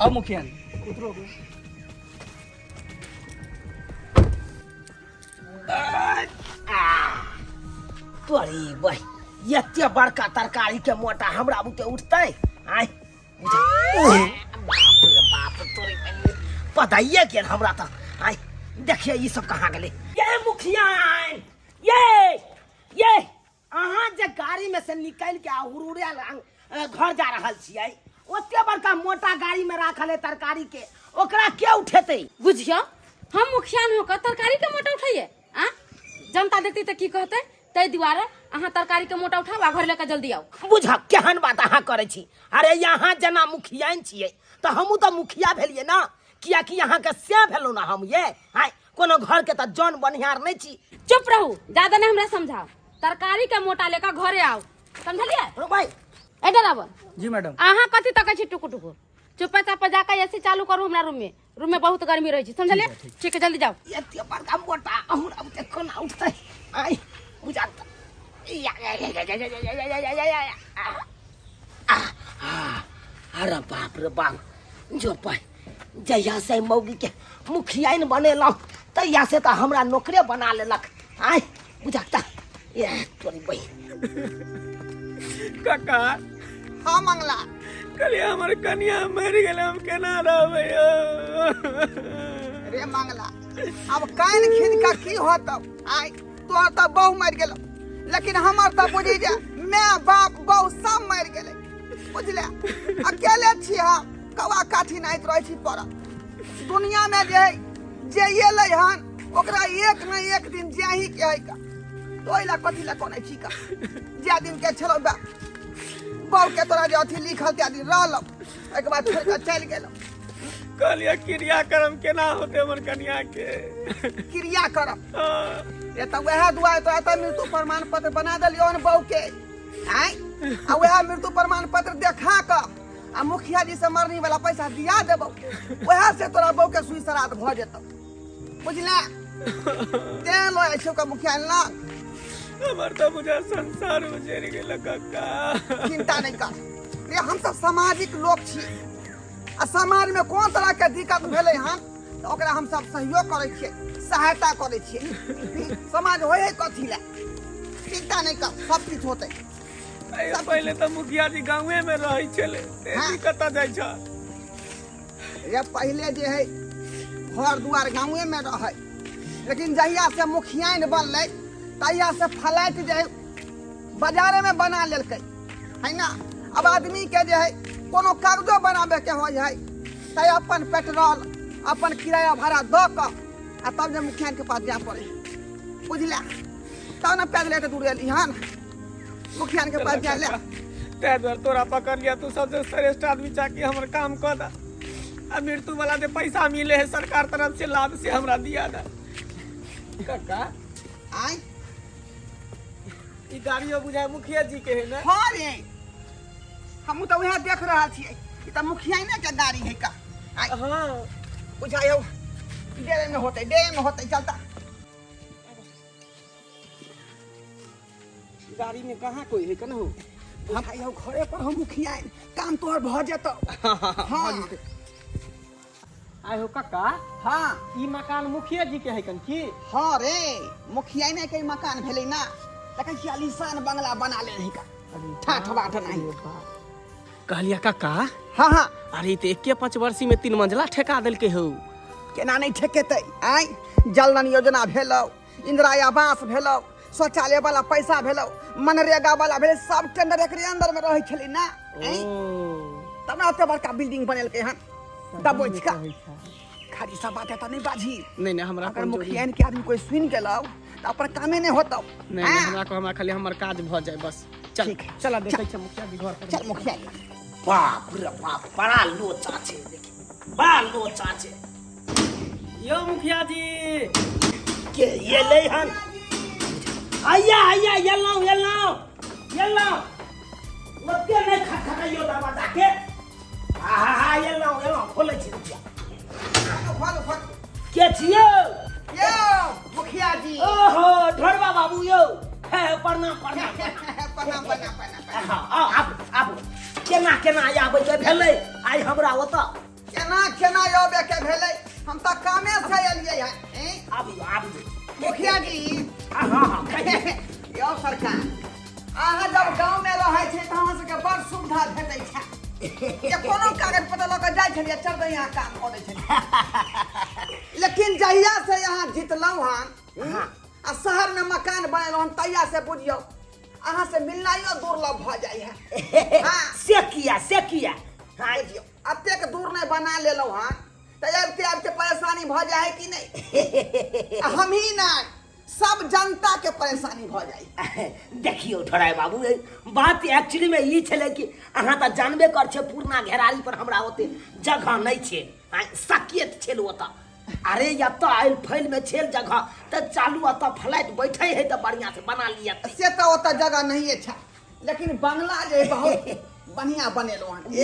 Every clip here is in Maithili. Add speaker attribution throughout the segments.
Speaker 1: आउ मुखिया उतरो।
Speaker 2: तोरी बहि, एते बड़का तरकारी के मोटा हमरा बुते उठतै? आय बाप रे बाप, तोरी पताइए गेल हमरा तऽ। आय देखिए, ई सब कहाँ गेलै? ये मुखिया, ये अहाँ जे गाड़ी में से निकलि के आ हुरुरे घर जा रहल छियै, ओते बड़का मोटा गाड़ी में राखल है तरकारी के, ओकरा के उठेतै?
Speaker 3: बुझियो, हम मुखिया होकर तरकारी के मोटा उठाइए आ? जनता देखती तऽ की कहतै? ताहि दुआरे अहाँ तरकारी के मोटा उठाउ आ घर लेकर जल्दी आउ।
Speaker 2: बुझ केहन बात अहाँ करै छी। अरे, यहाँ जेना मुखियाइन छियै तऽ हमहूँ तऽ मुखिया भेलियै ने, कियाकि अहाँके से भेलहुँ ने हम। ये आँय, कोनो घर के तऽ जन बनिहार नहि छी।
Speaker 3: चुप रहू, ज्यादा नहीं हमरा समझाओ। तरकारी के मोटा लेकर घरे आओ, समझलिए?
Speaker 2: रुकै।
Speaker 3: ए ड्राइवर।
Speaker 1: जी मैडम।
Speaker 3: अहाँ कथी तकै छी टुकु टुकु? चुपे चाप जाके एसी चालू करू हमरा रूम में। रूम में बहुत गर्मी रहै छै, समझलिए? ठीक है, जल्दी जाओ।
Speaker 2: एते बड़का मोटा अहुर अब ते कोना उठतै? आइ बुझा त या या या या या या या या या या या। आ, आ, अरे बाप रे बाप, जो पाइ जहिया से मौगी के मुखियाइन बनेलहुँ तहिया से तऽ हमरा नौकरे बना लेलक। आइ बुझा त ए तोरी बहिन।
Speaker 4: काका।
Speaker 5: हाँ मंगला।
Speaker 4: कहलिए हमर कनिया मरि गेलै, हम केना रहबै यौ?
Speaker 5: रे मंगला, अब कान खींच के की होत? आय तोहर तऽ बहु मरि गेलो, लेकिन हमर तऽ बुझी जे माय बाप बहु सब मरि गेलै, बुझले? अकेले छी हम, कौआ काठी नाइत रहै छी। पड़ल दुनिया में जे है, जे एलै हन ओकरा एक न एक दिन जाही के है का। तो ओहि ला कथी ला कोनै छी का? जे दिन के छलौ बा बहु के तोरा जे अथी लिखल त्या दिन रहलौ, ओहिके बाद छोड़ि कऽ चलि गेलौ।
Speaker 4: कहलिए क्रियाक्रम केना होते हमर कनिया के?
Speaker 5: क्रिया करम?
Speaker 4: हाँ।
Speaker 5: ये तऽ वएह दुआरे तोरा तऽ मृत्यु प्रमाण पत्र बना देलियौ हन बहु के। आँय, आ वएह मृत्यु प्रमाण पत्र देखा कऽ आ मुखिया जी से मरनी वाला पैसा दिया देबौ, वएह से तोरा बहु के सुई श्राद्ध भऽ जेतौ, बुझले? तें लऽ जाइ छियौ मुखिया लग।
Speaker 4: हमर तऽ बुझा संसार उजड़ि गेल काका।
Speaker 5: चिंता नहीं कर रे, हम सब सामाजिक लोग छी आ समाज में कोन तरह के दिक्कत भेलै हन तऽ ओकरा हम सब सहयोग करै छियै, सहायता करै छियै। समाज होइ है कथी लए? चिंता नहीं कर, सब किछु होतै।
Speaker 4: अरे, पहिले तऽ मुखिया जी गाँवे में रहै छलै, ते
Speaker 5: हाँ।
Speaker 4: कतऽ जाइ छ?
Speaker 5: रे, पहिले जे है घर दुआर गाँवे में रहै, लेकिन जहिया से मुखियाइन बनलै तहिया से फ्लैट जे है बाजारे में बना लेलकै है ना। अब आदमी के जे है कोनो कागजो बनाबे के होइ है तऽ अपन पेट्रोल अपन किराया भाड़ा दऽ कऽ आ तब जे मुखियाइन के पास जाय पड़े, बुझले? तब ने पैदल एते दूर एली हन मुखियाइन के पास जाय ले।
Speaker 4: ताहि दुआरे तोरा पकड़ लिया, तू सबसे श्रेष्ठ आदमी चाह कि हमर काम कऽ दे आ मृत्यु वाला जे पैसा मिले है सरकार तरफ से लाभ, से हमरा दिया दे काका।
Speaker 5: आँय।
Speaker 4: ई गाड़ियो बुझाय मुखिया जी के है ने?
Speaker 5: हाँ रे, हमहूँ तऽ उएह देख रहल छियै, ई तऽ मुखियाइने के गाड़ी है का। आँय।
Speaker 4: हाँ।
Speaker 5: बुझाइयो डेरे में होतै, डेरे में होतै। चलता।
Speaker 4: गाड़ी में कहाँ कोई है कनहु?
Speaker 5: बुझाइयो घरे पर हम मुखियाइन, काम तोहर भऽ जेतौ। हाँ।
Speaker 4: आय हो काका।
Speaker 5: हाँ।
Speaker 4: ई मकान मुखिया जी के है कन की?
Speaker 5: हाँ रे, मुखियाइने के ई मकान भेलै ना। देखै छियै, आलीशान बंगला बना ले रही का, ठाठ बाट नहीं।
Speaker 4: कहलिया काका।
Speaker 5: हाँ हाँ।
Speaker 4: अरे, ई तऽ एके पाँच वर्षी में 3 मंजिला ठेका देलकै हौ।
Speaker 5: केना नहीं ठेकेतै? आँय, जल नल योजना भेलौ, इंदिरा आवास भेलौ, शौचालय वाला पैसा भेलौ, मनरेगा वाला भेलै, सब टेंडर एकरे अंदर में रहै छलै ना। आँय? तब ने ओते बड़का बिल्डिंग बनेलकै हन दबोच का। खाली सब बात एतऽ नहीं बाजी।
Speaker 4: नहीं नहीं, हमरा
Speaker 5: अगर
Speaker 4: कोन जरूरी?
Speaker 5: मुखियाइन के आदमी कोई सुन गेलौ तऽ अपन कामे नहीं होतौ।
Speaker 4: नहीं नहीं, हमरा को हमरा खाली हमर काज भऽ जाए बस। चल।
Speaker 5: ठीक है।
Speaker 4: चला, देखै छियै मुखिया जी घर पर।
Speaker 5: चल मुखिया।
Speaker 2: बाप रे बाप, बड़ा लोचा छै, देखी, बड़ा लोचा छै।
Speaker 4: यौ मुखिया जी।
Speaker 2: के एलै हन? आइया आइया, एलहुँ एलहुँ एलहुँ। ओते नहि खटखटैयो दरवाजा के। हा हा, एलहुँ एलहुँ, खोलै छी, रुकिया।
Speaker 5: खोल खोल।
Speaker 2: के छियौ?
Speaker 5: यौ मुखिया जी।
Speaker 2: ओहो, ढोरबा बाबू यौ, हे प्रणाम प्रणाम।
Speaker 5: प्रणाम प्रणाम प्रणाम।
Speaker 2: हाँ, आउ, आबू आबू। केना केना आबै के भेलै आइ हमरा ओतऽ?
Speaker 5: केना केना अबे के भेलै, हम तऽ कामे से एलियै है। हैं?
Speaker 2: आबियौ आबियौ।
Speaker 5: मुखिया जी।
Speaker 2: हाँ हाँ हाँ, कहियौ।
Speaker 5: यौ सरकार, अहाँ जब गाँव में रहै छै तऽ अहाँ सबके बड़ सुविधा भेटै छै। जे कोनो कागज पत्र लऽ कऽ जाइ छलियै, चल तऽ यहाँ काम कऽ दै छलियै। लेकिन जहिया से अहाँ जितलहुँ हन आ शहर में मकान बनेलहुँ हन, तहिया से बुझियौ अहाँ से मिलनाइयो दुर्लभ भऽ जाइ है। हाँ।
Speaker 2: से किया, से किया? हाँ।
Speaker 5: बुझियौ एतेक दूर नहि बना लेलहुँ हन तऽ आबिते आबिते परेशानी भऽ जाइ है कि नहि? आ हमही नहि, सब जनता के परेशानी भऽ जाइ।
Speaker 2: देखियौ ढोराय बाबू, ए, बात एक्चुअली में ई छलै कि अहाँ तऽ जानबे कर छै, पुरना घेरारी पर हमरा ओते जगह नहि छै। आँय, सकेत छल ओतऽ। अरे एतऽ आयल फैल में छेल जगह तऽ चालू, एतऽ फ्लाइट बैठे है तऽ बढ़िया से बना लिअ।
Speaker 5: से तऽ ओतऽ जगह नहिए छै, लेकिन बंगला जे बहुत बढ़िया बनेलहुँ हन। ए,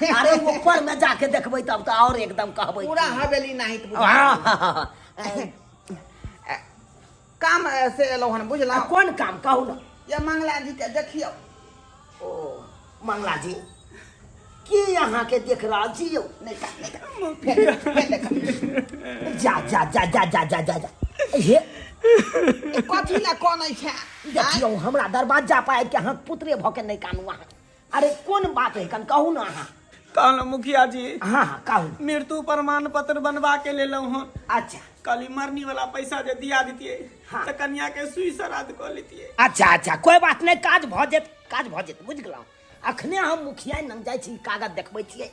Speaker 2: अरे ऊपर में जाके देखबै तब तऽ और एकदम कहबै
Speaker 5: पूरा हवेली नहीं तऽ बुझा।
Speaker 2: हाँ।
Speaker 5: काम से एलहुँ हन, बुझलहुँ?
Speaker 2: कोन काम, कहू ने।
Speaker 5: ये मंगला जी के देखियौ।
Speaker 2: ओ मंगला जी की अहाँके देख रहल छी यौ?
Speaker 5: नहि का, नहि का। फेर फेर देखब।
Speaker 2: जा जा जा जा जा जा जा जा हे।
Speaker 5: ई कथी लए कनै छै?
Speaker 2: देखियौ, हमरा दरवाजा पर आबि के अहाँ पुत्रे भऽ के नहि कानू अहाँ। अरे कोन बात है, कन कहू ने अहाँ।
Speaker 4: कहलहुँ मुखिया जी।
Speaker 2: हाँ हाँ, कहू।
Speaker 4: मृत्यु प्रमाण पत्र बनवा के लेलहुँ हन।
Speaker 2: अच्छा।
Speaker 4: कहली मरनी वाला पैसा जे दिया दितियै।
Speaker 2: हाँ।
Speaker 4: तऽ कन्या के सुई श्राद्ध कऽ लेतियै।
Speaker 2: अच्छा अच्छा, कोई बात नहीं, काज भऽ जेत, काज भऽ जेत, बुझि गेलहुँ। अखने हम मुखिया लग जाइ छी, कागज देखबै छियै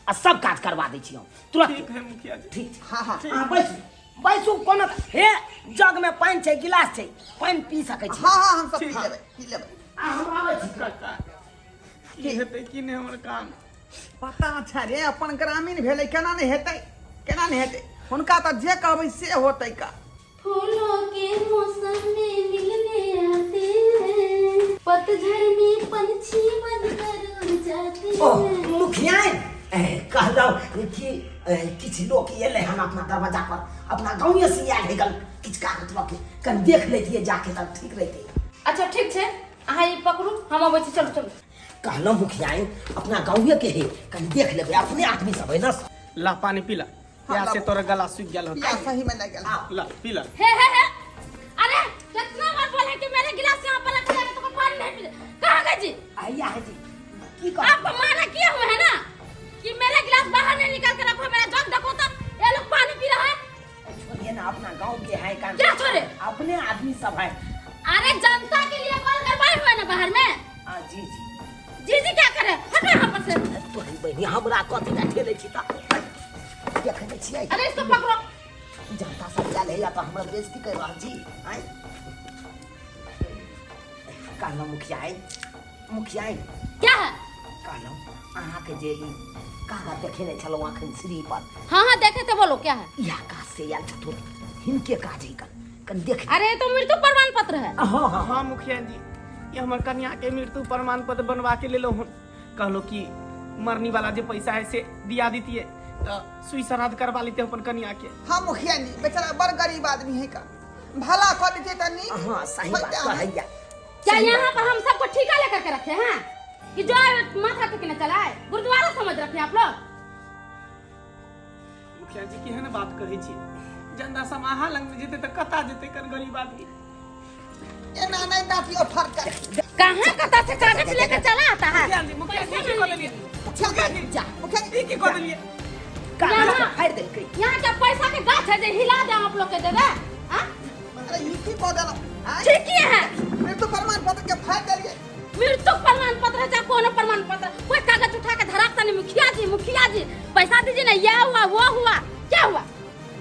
Speaker 2: आ सब काज करवा दै छी हम तुरंत।
Speaker 4: ठीक है मुखिया जी।
Speaker 2: ठीक छै।
Speaker 5: हाँ हाँ।
Speaker 2: अहाँ बैसू बैसू। कोनो हे जग में पानि छै, गिलास छै, पानि पी सकै छी।
Speaker 5: हाँ हाँ, हम सब पी
Speaker 4: ठीक।
Speaker 5: लेबै, पी लेबै।
Speaker 2: आ हम आबै छी।
Speaker 4: काका, की हेतै की नहि हमर काम?
Speaker 5: पता छै रे, अपन ग्रामीण भेलै, केना नहि हेतै, केना नहि हेतै? हुनका तऽ जे कहबै से होतै का।
Speaker 1: फूलों के मौसम में मिलने आते हैं, पतझड़ में पंछी बनकर उड़ जाते
Speaker 2: ओ
Speaker 1: हैं।
Speaker 2: मुखिया, कहलहुँ कि किछु लोक एलै हन अपना दरवाजा पर, अपना गाँवे से आयल है गल, किछु कागज लऽ के कनि देख लैतियै जाके तब ठीक रहितै।
Speaker 3: अच्छा ठीक छै, अहाँ ई पकड़ू, हम अबै छी। चलू चलू।
Speaker 2: कहलहुँ मुखिया, अपना गाँवे के है, कनि देख लेबै, अपने आदमी सब है ना।
Speaker 4: ला पानी पीला, प्यास से तोरा गला सूख गेल होतै।
Speaker 5: प्यास सही में लागि गेल।
Speaker 4: ला पीला।
Speaker 3: हे हे हे, अरे कितना बार बोले कि मेरे गिलास यहाँ पर रखा जाए तो पानी नहीं पी। कहाँ गए जी?
Speaker 2: आइया है जी, की कह
Speaker 3: आपको माना किए हुए है ना कि मेरा गिलास बाहर नहीं निकाल के रखो। मेरा जग देखो तो ये लोग पानी पी रहा है।
Speaker 2: छोड़िए ना, अपना गांव के है काम।
Speaker 3: क्या छोड़े?
Speaker 2: अपने आदमी सब है।
Speaker 3: अरे जनता के लिए कॉल करवाए हुए ना बाहर में।
Speaker 2: हाँ जी जी।
Speaker 3: जी जी क्या करे, हटो यहाँ पर से।
Speaker 2: तोहरी बहिनी, हमरा कथी ला ठेले छी त देखै नै छियै?
Speaker 3: अरे इसको पकड़ो।
Speaker 2: जनता सब आयल है तऽ हमरा बेइज्जती कर रहल छी। आँय, कहलहुँ मुखिया, मुखिया।
Speaker 3: क्या है?
Speaker 2: कहलहुँ अहाँके जे ई कागज देखेने छलहुँ अखन सीढ़ी पर।
Speaker 3: हाँ हाँ, देखे थे, बोलो क्या है?
Speaker 2: इएह काज से आयल छथुन, हिनके काज है, कन कन देख।
Speaker 3: अरे ये तो मृत्यु प्रमाण पत्र है।
Speaker 2: हाँ हाँ।
Speaker 4: हाँ मुखिया जी, ये हमर कन्या के मृत्यु प्रमाण पत्र बनवा के लेलहुँ हन। कहलो कि मरनी वाला जे पैसा है से दिया दितियै तऽ सुई श्राद्ध करवा लेते अपन कन्या के।
Speaker 5: हाँ मुखिया जी, बेचारा बड़ गरीब आदमी है का, भला कऽ देतियै तऽ नीक।
Speaker 2: हाँ सही बात
Speaker 5: होइते अहाँ।
Speaker 2: कहैया।
Speaker 3: क्या यहाँ पर हम सबको ठेका लेकर के रखे हैं कि जो आए माथा टेकने चला आए? गुरुद्वारा समझ रखे आप लोग?
Speaker 4: मुखिया जी, केहन बात कहै छी? जनता सब अहाँ लग में जेतै तऽ कतऽ जेतै कन गरीब आदमी?
Speaker 5: एना नहि डाँटियौ फटकर।
Speaker 3: कहाँ कता से कागज लेकर चला आता है?
Speaker 4: मुखिया जी, मुखिया जी, की कऽ देलियै?
Speaker 5: मुखिया जी,
Speaker 2: जा।
Speaker 5: मुखिया जी।
Speaker 4: ई की कऽ देलियै?
Speaker 2: कागज
Speaker 3: यहाँ-
Speaker 2: फाड़ि देलकै।
Speaker 3: यहाँ क्या पैसा के गाछ है जे हिला दे आप लोग के दे दे? हाँ?
Speaker 5: अरे ई की कऽ देलहुँ? आँय?
Speaker 3: ठीक ही है।
Speaker 5: मृत्यु प्रमाण पत्र के फाड़ि देलियै।
Speaker 3: मृत्यु प्रमाण पत्र है चाहे कोनो प्रमाण पत्र, कोई कागज उठा के धराकता नहीं। मुखिया जी, मुखिया जी पैसा दीजिए ना, यह हुआ वो हुआ, क्या हुआ?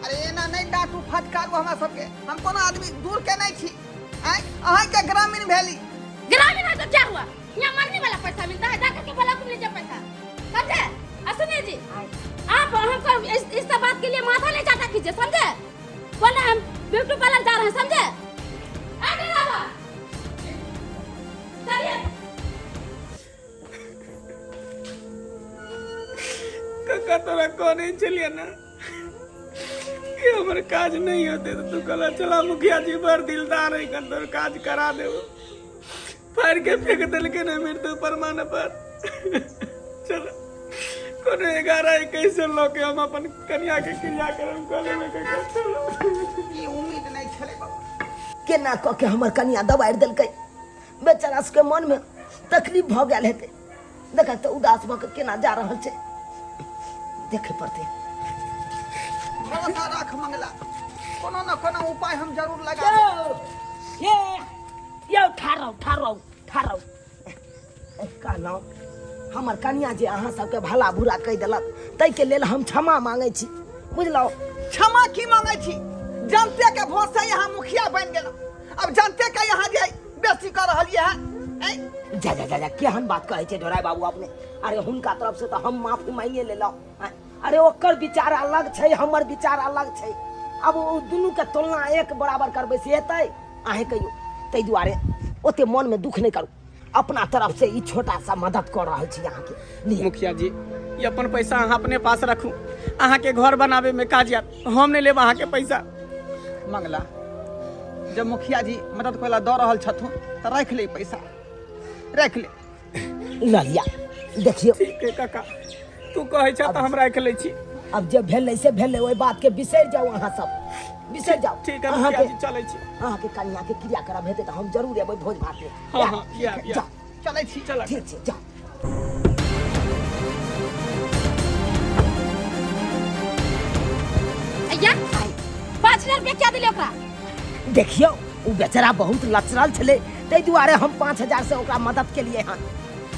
Speaker 5: अरे एना नहि डाँटू फटकारू हमरा सबके, हम कोनो आदमी दूर के नहि छी। आँय, अहाँके ग्रामीण भेली।
Speaker 3: ग्रामीण है तो क्या हुआ? यहाँ मरने वाला पैसा मिलता है, जाकर के भला तुम लीजिए पैसा, समझे? और सुनिए जी, आप हमको इस सब बात के लिए माथा नहीं चाटा कीजिए, समझे? बोले हम ब्यूटी पार्लर जा रहे हैं, समझे? आगे बाबा, चलिए।
Speaker 4: काका, तोरा कहने छलियै ना कि हमर काज नहीं होते तो तू कहला चला मुखिया जी बड़ दिलदार है, कन तोर काज करा देबो। फाड़ के फेंक देलकै ने मृत्यु प्रमाण पर। चलो। कोनो 11-21 लऽ के हम अपन कनिया के क्रियाक्रम कऽ लेबै काका। चलू।
Speaker 5: ई उम्मीद नहि छलै बाबा।
Speaker 2: केना कऽ के हमर कनिया दबारि देलकै, बेचारा सबके मनमे तकलीफ भऽ गेल हेतै। देख तऽ उदास भऽ के केना जा रहल छै, देखे पड़तै।
Speaker 5: भरोसा राख मंगला, कोनो न कोनो उपाय हम जरूर लगा देब।
Speaker 2: ये यौ, ठाढ़ रहू, ठाढ़ रहू, ठाढ़ रहू। कहलहुँ हमर कनिया जे अहाँ सबके भला बुरा कहि देलक ताहिके लेल हम क्षमा मांगै छी, बुझलहुँ?
Speaker 5: क्षमा की मांगै छी? जनते के भरोसे यहाँ मुखिया बनि गेलहुँ, अब जनते के यहाँ जे बेसी कऽ रहलियै है।
Speaker 2: जा जा जा जा, केहन बात कहै छै ढोराय बाबू अपने? अरे हुनका तरफ से तऽ हम माफी मांगिए लेलहुँ। अरे ओकर विचार अलग छै, हमर विचार अलग छै। अब ओ दुनूके तुलना एक बराबर करबै से हेतै? अहें कहियौ। ताहि दुआरे ओते मनमे दुख नहि करू। अपना तरफ से ई छोटा सा मदद कऽ रहल छी अहाँके। लिअ।
Speaker 4: मुखिया जी, ई अपन पैसा अहाँ अपने पास रखू, अहाँके घर बनाबे में काज आयत। हम नहीं लेब अहाँके पैसा।
Speaker 5: मंगला, जब मुखिया जी मदद करे ला दऽ रहल छथुन तऽ राखि ले, पैसा राखि ले।
Speaker 2: लऽ लिअ, देखियौ।
Speaker 4: ठीक है काका, तू कहै छह तऽ हम राखि लै छी।
Speaker 2: अब जे भेलै से भेलै, ओहि बात के बिसरि जाउ, अहाँ सब बिसरि जाउ।
Speaker 4: ठीक है मुखिया जी, चलै छी।
Speaker 2: अहाँके कनिया के क्रियाक्रम हेतै तऽ हम जरूर एबै भोज भात में।
Speaker 4: हाँ हाँ, या या।
Speaker 2: जाउ।
Speaker 5: चलै छी।
Speaker 4: चल।
Speaker 2: ठीक छै, जाउ।
Speaker 3: अय्या, 5000 रुपया क्या दिले ओकरा?
Speaker 2: देखियौ, ओ बेचारा बहुत लचरल छलै, ताहि दुआरे हम 5000 से ओकरा मदद केलिए हन।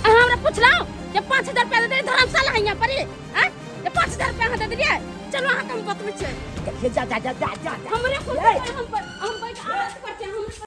Speaker 3: अहाँ हमरा पुछलहुँ जे 5000 रुपया दे देलियै? धर्मशाला है यहाँ पर ही, आँय? जे 5000 रुपया अहाँ दे देलियै? चलू, अहाँके हम बतबै छियै।
Speaker 2: देखिए, जा जा जा जा जा जा।
Speaker 3: हमरे
Speaker 2: ए!
Speaker 3: कुर्सी पर हम पर।